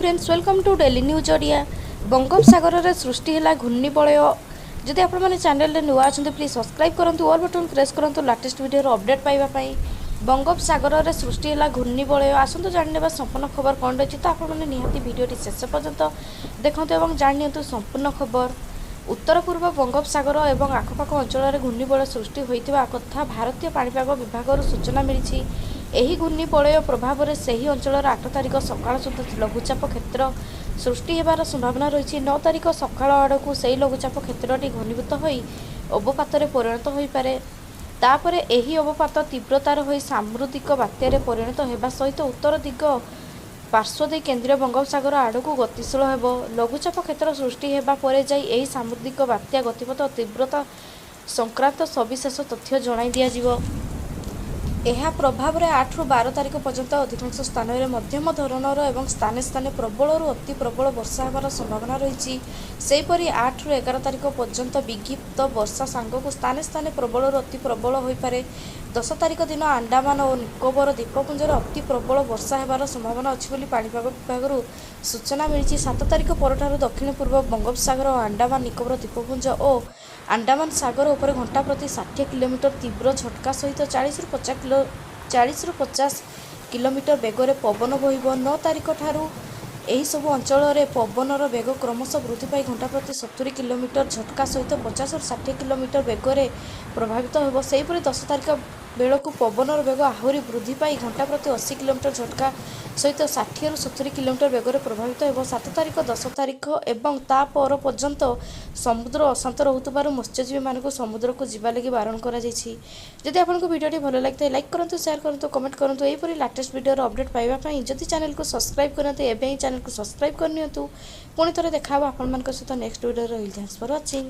Friends, welcome to Daily News Odia. ବଙ୍ଗୋପସାଗରରେ ସୃଷ୍ଟି ହେଲା ଘୂର୍ଣ୍ଣିବଳୟ। ଯଦି ଆପଣମାନେ ଚ୍ୟାନେଲରେ ନୂଆ ଅଛନ୍ତି, ପ୍ଲିଜ୍ ସବସ୍କ୍ରାଇବ୍ କରନ୍ତୁ, ଅଲ୍ ବଟନ୍ ପ୍ରେସ୍ କରନ୍ତୁ ଲାଟେଷ୍ଟ ଭିଡ଼ିଓର ଅପଡ଼େଟ୍ ପାଇବା ପାଇଁ। ବଙ୍ଗୋପସାଗରରେ ସୃଷ୍ଟି ହେଲା ଘୂର୍ଣ୍ଣିବଳୟ। ଆସନ୍ତୁ ଜାଣିନେବା ସମ୍ପୂର୍ଣ୍ଣ ଖବର କ'ଣ ରହିଛି। ତ ଆପଣମାନେ ନିହାତି ଭିଡ଼ିଓଟି ଶେଷ ପର୍ଯ୍ୟନ୍ତ ଦେଖନ୍ତୁ ଏବଂ ଜାଣିନିଅନ୍ତୁ ସମ୍ପୂର୍ଣ୍ଣ ଖବର। ଉତ୍ତର ପୂର୍ବ ବଙ୍ଗୋପସାଗର ଏବଂ ଆଖପାଖ ଅଞ୍ଚଳରେ ଘୂର୍ଣ୍ଣିବଳୟ ସୃଷ୍ଟି ହୋଇଥିବା କଥା ଭାରତୀୟ ପାଣିପାଗ ବିଭାଗରୁ ସୂଚନା ମିଳିଛି। ଏହି ଘୂର୍ଣ୍ଣିବଳୟ ପ୍ରଭାବରେ ସେହି ଅଞ୍ଚଳର 8 ତାରିଖ ସକାଳ ସୁଦ୍ଧା ଲଘୁଚାପ କ୍ଷେତ୍ର ସୃଷ୍ଟି ହେବାର ସମ୍ଭାବନା ରହିଛି। 9 ତାରିଖ ସକାଳ ଆଡ଼କୁ ସେହି ଲଘୁଚାପ କ୍ଷେତ୍ରଟି ଘନୀଭୂତ ହୋଇ ଅବପାତରେ ପରିଣତ ହୋଇପାରେ। ତାପରେ ଏହି ଅବପାତ ତୀବ୍ରତର ହୋଇ ସାମୁଦ୍ରିକ ବାତ୍ୟାରେ ପରିଣତ ହେବା ସହିତ ଉତ୍ତର ଦିଗ ପାର୍ଶ୍ୱ ଦେଇ କେନ୍ଦ୍ରୀୟ ବଙ୍ଗୋପସାଗର ଆଡ଼କୁ ଗତିଶୀଳ ହେବ। ଲଘୁଚାପ କ୍ଷେତ୍ର ସୃଷ୍ଟି ହେବା ପରେ ଯାଇ ଏହି ସାମୁଦ୍ରିକ ବାତ୍ୟା ଗତିପଥ ଓ ତୀବ୍ରତା ସଂକ୍ରାନ୍ତ ସବିଶେଷ ତଥ୍ୟ ଜଣାଇ ଦିଆଯିବ। ଏହା ପ୍ରଭାବରେ 8ରୁ 12 ତାରିଖ ପର୍ଯ୍ୟନ୍ତ ଅଧିକାଂଶ ସ୍ଥାନରେ ମଧ୍ୟମ ଧରଣର ଏବଂ ସ୍ଥାନେ ସ୍ଥାନେ ପ୍ରବଳରୁ ଅତି ପ୍ରବଳ ବର୍ଷା ହେବାର ସମ୍ଭାବନା ରହିଛି। ସେହିପରି 8ରୁ 11 ତାରିଖ ପର୍ଯ୍ୟନ୍ତ ବିକ୍ଷିପ୍ତ ବର୍ଷା ସାଙ୍ଗକୁ ସ୍ଥାନେ ସ୍ଥାନେ ପ୍ରବଳରୁ ଅତି ପ୍ରବଳ ହୋଇପାରେ। 10 ତାରିଖ ଦିନ ଆଣ୍ଡାମାନ ଓ ନିକୋବର ଦ୍ୱୀପପୁଞ୍ଜରେ ଅତି ପ୍ରବଳ ବର୍ଷା ହେବାର ସମ୍ଭାବନା ଅଛି ବୋଲି ପାଣିପାଗ ବିଭାଗରୁ ସୂଚନା ମିଳିଛି। 7 ତାରିଖ ପରଠାରୁ ଦକ୍ଷିଣ ପୂର୍ବ ବଙ୍ଗୋପସାଗର ଓ ଆଣ୍ଡାମାନ ନିକୋବର ଦ୍ୱୀପପୁଞ୍ଜ ଓ ଆଣ୍ଡାମାନ ସାଗର ଉପରେ ଘଣ୍ଟା ପ୍ରତି 60 କିଲୋମିଟର ତୀବ୍ର ଝଟକା ସହିତ 40ରୁ 50 କିଲୋମିଟର ବେଗରେ ପବନ ବହିବ। 9 ତାରିଖଠାରୁ ଏହିସବୁ ଅଞ୍ଚଳରେ ପବନର ବେଗ କ୍ରମଶଃ ବୃଦ୍ଧି ପାଇ ଘଣ୍ଟା ପ୍ରତି 70 କିଲୋମିଟର ଝଟକା ସହିତ 50ରୁ 60 କିଲୋମିଟର ବେଗରେ ପ୍ରଭାବିତ ହେବ। ସେହିପରି 10 ତାରିଖ ବେଳକୁ ପବନର ବେଗ ଆହୁରି ବୃଦ୍ଧି ପାଇ ଘଣ୍ଟା ପ୍ରତି 80 କିଲୋମିଟର ଝଟକା ସହିତ 60ରୁ 70 କିଲୋମିଟର ବେଗରେ ପ୍ରଭାବିତ ହେବ। 7 ତାରିଖ, 10 ତାରିଖ ଏବଂ ତା ପର ପର୍ଯ୍ୟନ୍ତ ସମୁଦ୍ର ଅଶାନ୍ତ ରହୁଥିବାରୁ ମତ୍ସ୍ୟଜୀବୀମାନଙ୍କୁ ସମୁଦ୍ରକୁ ଯିବା ଲାଗି ବାରଣ କରାଯାଇଛି। ଯଦି ଆପଣଙ୍କୁ ଭିଡ଼ିଓଟି ଭଲ ଲାଗିଥାଏ, ଲାଇକ୍ କରନ୍ତୁ, ସେୟାର କରନ୍ତୁ, କମେଣ୍ଟ କରନ୍ତୁ। ଏହିପରି ଲାଟେଷ୍ଟ ଭିଡ଼ିଓର ଅପଡ଼େଟ୍ ପାଇବା ପାଇଁ ଯଦି ଚ୍ୟାନେଲକୁ ସବସ୍କ୍ରାଇବ୍ କରିନାହାନ୍ତି, ଏବେ ହିଁ ଚ୍ୟାନେଲକୁ ସବସ୍କ୍ରାଇବ୍ କରିନିଅନ୍ତୁ। ପୁଣି ଥରେ ଦେଖା ହେବ ଆପଣମାନଙ୍କ ସହିତ ନେକ୍ସଟ ଭିଡ଼ିଓରେ। ରହିଲି, thanks for watching.